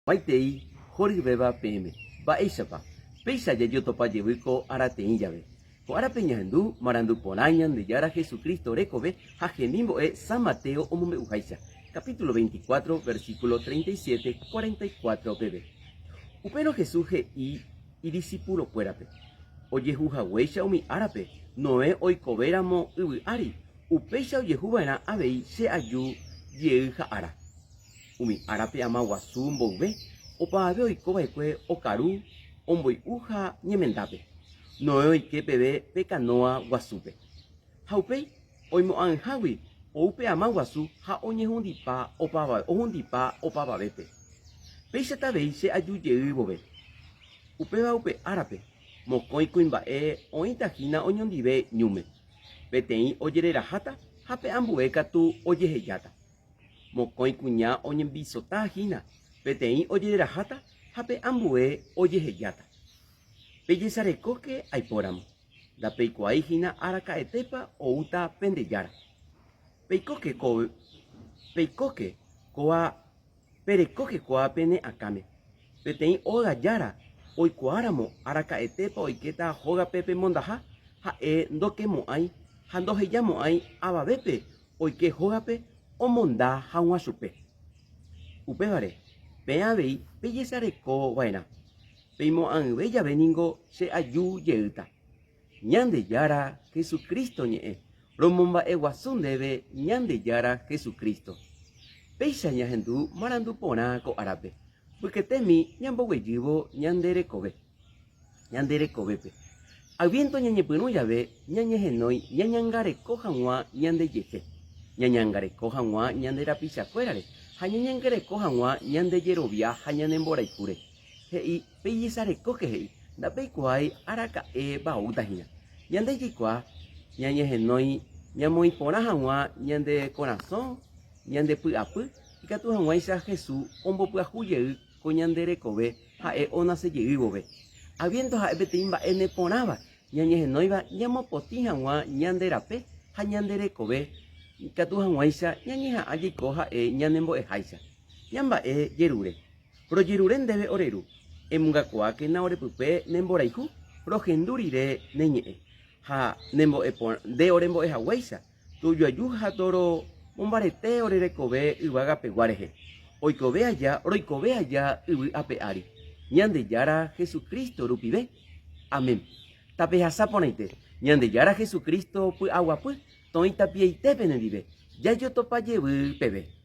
Maitei horyvéva peẽme, mba'éichapa? Péicha jajotopa jevy ko arateĩ jave. Ko árape ñahendu marandu porã Ñandejára Jesucristo rekove ha hemimbo'e San Mateo omombe'uháicha, capítulo 24, versículo 37, 44 peve. Upérõ Jesús he'i idisipulokuérape, Ojehu haguéicha umi árape, Noé oikovéramo yvy ári, upéicha ojehuva'erã avei che aju jey ha'ára. Umi árape ama guasu mboyve, opavave oiko va'ekue okaru, omboy'u ha ñemendápe, Noé oike peve pe kanóa guasúpe. Ha upéi, oimo'ã'ỹhágui ou pe ama guasu ha oñehundipa ohundipa opavavépe. Péichata avei che aju jey vove. Upéva upe árape, mokõi kuimba'e oĩta hína oñondive ñúme. Peteĩ ojereraháta ha pe ambue katu ojehejáta. Mokõi kuña oñembisota hína, peteĩ ojereraháta ha pe ambue ojehejáta. Pejesarekóke aipóramo, ndapeikuaái hína araka'etépa oúta pende Jára. Peikóke ko, peikóke kóa Perekóke kóa pene akãme. Peteĩ óga jára oikuaáramo araka'etépa oikéta hógape pemondaha, ha'e ndokemo'ãi ha ndohejamo'ãi avavépe oike hógape omonda hag̃ua chupe. Upévare, peẽ avei pejesareko va'erã. Peimo'ã'ỹve jave ningo che aju jeýta. Ñandejára Jesucristo ñe'ẽ, romomba'eguasu ndéve Ñandejára Jesucristo. Péicha ñahendu marandu porã ko árape, mbykytémi ñamboguejývo ñande rekove, ñande rekovépe. Adviento ñañepyrũ jave ñañehenói ñañangareko hag̃ua ñandejehe, ñañangareko hag̃ua ñande rapichakuérare ha ñañangareko hag̃ua ñande jerovia ha ñane mborayhúre. He'i Pejesarekóke he'i, ndapeikuaái araka'e vaúta hína. Ñande jaikuaa ñañehenói ñamoĩ porã hag̃ua ñande korasõ, ñande py'apy, ikatu hag̃uáicha Jesús ombopyahu jey ko ñande rekove ha'e onase jey vove. Adviento ha'e peteĩ mba'e neporãva ñañehenóiva ñamopotĩ hag̃ua ñande rape ha ñande rekove ikatu hag̃uáicha ñañeha'ã jaiko ha'e ñanembo'eháicha. Ñamba'e jerure. Rojerure ndéve ore Ru, emongakuaákena ore pype ne mborayhu, rohendu rire ne ñe'ẽ, ha ne mbo'e porã, nde ore mbo'e haguéicha, tojoaju ha toromombarete ore rekove yvága pegua rehe, oikove aja roikove aja yvy ape ári, Ñandejára Jesucristo rupive. Amén. Tapehasa porãite, Ñandejára Jesucristo py'aguapy toĩ tapiaite penendive, jajotopa jevy peve.